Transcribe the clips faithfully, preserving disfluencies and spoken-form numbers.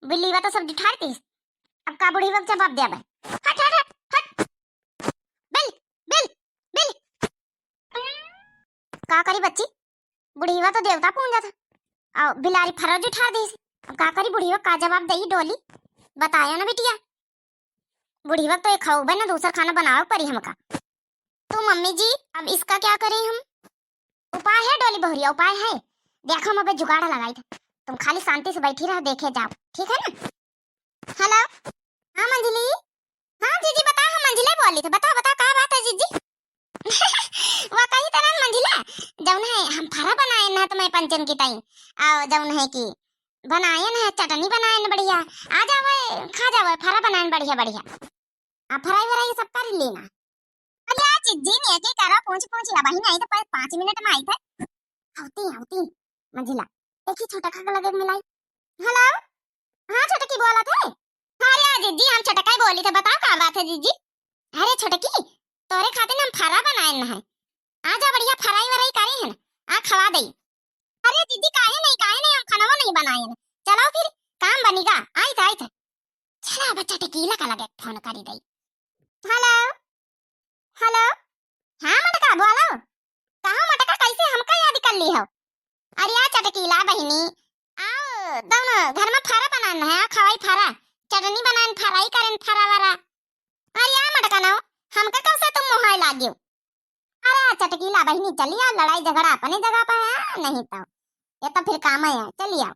बिल्लीवा तो सब जुठार दीस। अब का बुढ़ीवा के जवाब देबे? हट, हट, हट, हट। बिल, बिल, बिल। का करी बच्ची, बुढ़ीवा तो देवता पूंजत है, अउ बिलारी फरा जुठार दीस। अब का करी बुढ़ीवा, का जवाब देई डोली? बतायो ना बिटिया, बुढ़ीवा तो एक खाऊ बे ना, दूसर खाना बनावे परी हमका। तो मम्मी जी, अब इसका क्या करें हम? उपाय है डोली बहुरिया, उपाय है। देखो, हम अबे जुगाड़ लगाई थे, तुम खाली शांति से बैठी रहो, देखे जाओ, ठीक है ना? हेलो, हाँ मंझली। हाँ जीजी बताओ, हम मंझले बोली थे, बताओ बताओ का बात है जीजी? वो कही तरह मंझला, जौन है हम फरा बनाए ना तुम्हें पंचन की ताई, और जौन है कि बनाए ना चटनी बनाए ना बढ़िया, आ जावे खा जावे, फरा बनाए बढ़िया बढ़िया, आ फराई वराई सब कर लेना। अरे आ जिज्जी ने के करा पूछ पूछ या बहिन आई तो पर पाँच मिनट में आई थे। आवती आवती मंझिला, देखी छोटा खा के लगे मिलाई। हेलो, हाँ छोटकी बोला थे। अरे आ जिज्जी हम छोटका ही बोली थे, बताओ का बात है जिज्जी? अरे छोटकी, तोरे खातिर हम फरा बनाए न है, आ जा बढ़िया फराई वराई करे हैं, आ खवा दे। अरे जिज्जी काहे नहीं, काहे नहीं, हम खानवा नहीं बनाए हैं। चलो फिर काम बनिगा, आई थे आई थे। चला बच्चा टेकीला का लगे फोन करी दई। हेलो, हेलो, हाँ मटका बोलो। कहो मटका कैसे हमका याद कर ली हो? अरे आ चटकीला बहिनी, आओ दोनों घर में फरा बनान है, आ खवाई फरा, चटनी बनान फरा ही करन फरा वरा। अरे आ मटका ना, हमका कब से तुम मोहाय लागियो? अरे चटकीला बहिनी चली आओ, लड़ाई झगड़ा अपने जगह पर है, नहीं तो ये तो फिर काम है, चली आओ।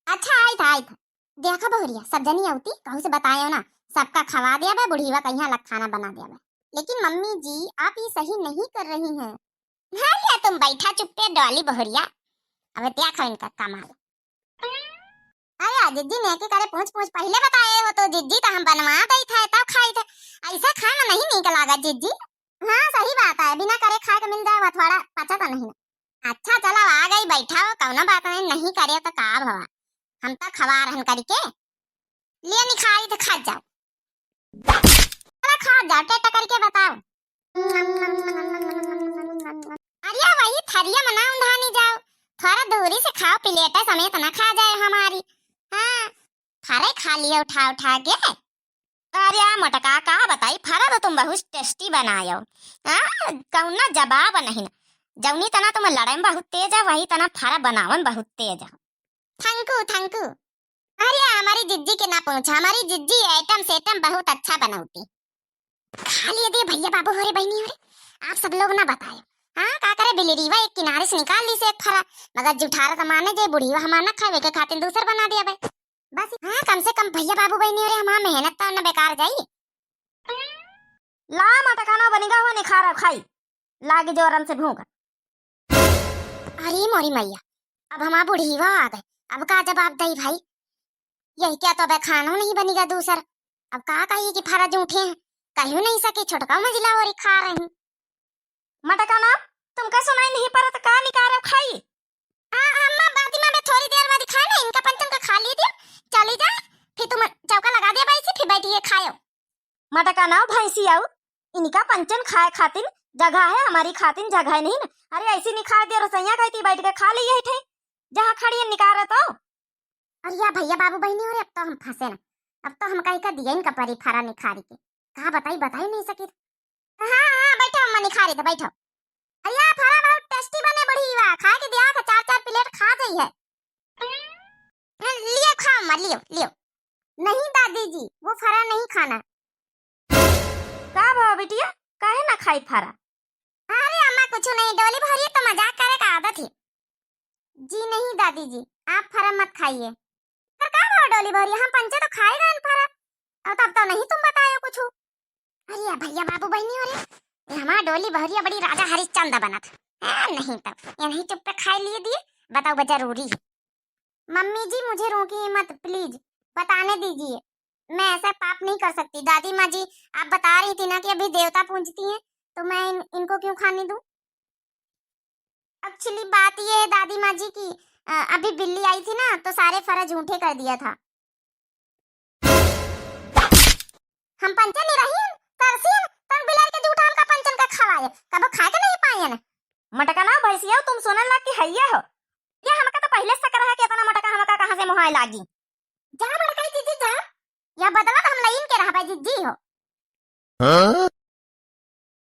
अच्छा आई था, आई था। देखा बहुरिया, सब जनी अउती कहू से बतायो ना, सबका खवा दिया बे, बुढ़ीवा कहिया अलग खाना बना दिया बे। लेकिन मम्मी जी आप ये सही नहीं कर रही हैं। हाँ लिया तुम बैठा चुप्पे डॉली बहुरिया, अब देखो इनका कमाल। अरे आ जिज्जी ने के करे पूछ पूछ पहले बताए हो तो जिज्जी तो हम बनवा दई था तब खाई थे। ऐसा खाना नहीं नीक लागा जिज्जी। हाँ सही बात है, बिना करे खाए के मिल जाए वो थोड़ा पचा तो नहीं। अच्छा चलो आ गई, बैठा हो, कौनो बात नहीं, नहीं करे तो का भवा, हम तो खवा रहन करी के। लिए निखारी तो खा जाओ, चलो खा जाओ, टेट करके बताओ। अरे वही थरिया में ना उंधानी जाओ, थोड़ा दूरी से खाओ, प्लेट समेत ना खा जाए हमारी। हाँ, फरे खा लियो उठा उठा के। अरे आ मोटका का बताई, फरा तो तुम बहुत टेस्टी बनायो। हाँ, कौना जवाब नहीं ना। जौनी तना तुम लड़ाई में बहुत तेज है, वही तना फरा बनावन बहुत तेज है। थैंक यू, थैंक यू। अरे हमारी जिज्जी के ना पूछा, हमारी जिज्जी आइटम सेटम बहुत अच्छा बनौती। खा लिए दे भैया बाबू हो रे बहनी हो रे, आप सब लोग ना बताए। हाँ का करे, बिलरीवा एक किनारे से निकाल ली से एक फरा, मगर जुठारा तो माने जे बुढ़ीवा हमार ना खावे के खातिर दूसर बना दिया बे। बस हाँ, कम से कम भैया बाबू बहनी हो रे, हमार मेहनत तो ना बेकार जाई। ला मटका ना बनिगा हो निखारा खाई, लागी जोरन से भूख। अरे मोरी मैया, अब हमार बुढ़ीवा आ गए, अब का जवाब दई भाई? यही क्या तो अबे खानो नहीं बनिगा दूसर। अब का कही कि फरा जूठे हैं, कहियो नहीं सकी, छोटका मजिला और खा रही। मटका ना, तुमका सुनाई नहीं परत का निकारो खाई? आ, अम्मा बादी में थोड़ी देर बाद खाए ना, इनका पंचन का खा ली दियो, चली जा, फिर तुम चौका लगा दिया बाई से, फिर बैठिए खायो। मटका ना भैंसी आऊ, इनका पंचन खाए खातिन जगह है, हमारी खातिन जगह नहीं ना। अरे ऐसी निखार दियो रसोइया कहती बैठ के खा ली यही ठे, जहाँ खड़ी है निकारो तो। अरे या भैया बाबू बहनी हो रे, अब तो हम फंसे ना, अब तो हम कहीं का दिया इनका परी फरा निखारी के, कहा बताई, बताई नहीं सकी। हाँ हाँ बैठो अम्मा निखारी तो बैठो। अरे या फरा बहुत टेस्टी बने बुढ़ीवा, खाए के दिया के चार चार प्लेट खा जाई है। हाँ, लियो खाओ अम्मा, लियो लियो। नहीं दादी जी, वो फरा नहीं खाना। का भवा बिटिया, काहे ना खाई फरा? अरे अम्मा कुछ नहीं, डोली भौरी तो मजाक करे का आदत है। जी नहीं दादी जी, आप फरा मत खाइए। पर का भवा डोली भौरी, हम पंचे तो खाए गए फरा, और तब तो नहीं तुम बतायो कुछ। अरे भैया बाबू बहनी हो रे, ये हमार डोली बहुरिया बड़ी राजा हरिश्चंद्र बनत। हाँ, नहीं तब ये नहीं चुप्पे खाए लिए दिए, बताओ बा जरूरी है। मम्मी जी मुझे रोकिए मत प्लीज, बताने दीजिए, मैं ऐसा पाप नहीं कर सकती। दादी माँ जी आप बता रही थी ना कि अभी देवता पूजती हैं, तो मैं इन, इनको क्यों खाने दूँ? एक्चुअली बात ये है दादी माँ जी की, अ, अभी बिल्ली आई थी ना तो सारे फरा झूठे कर दिया था। हम पंचन नहीं रही, तरसीन, तन बिलार के जूठा हमका पंचन का खवाए, कबो खाए के नहीं पाए ना। मटका ना भैंसिया, तुम सुनन लाग कि हइये हो। ये हमका तो पहले से शक रहा कि इतना मटका हमका कहाँ से मुहाए लागी। जा बड़काई जिज्जी जा, या बदला त हम लइन के रहबे जिज्जी हो। हाँ?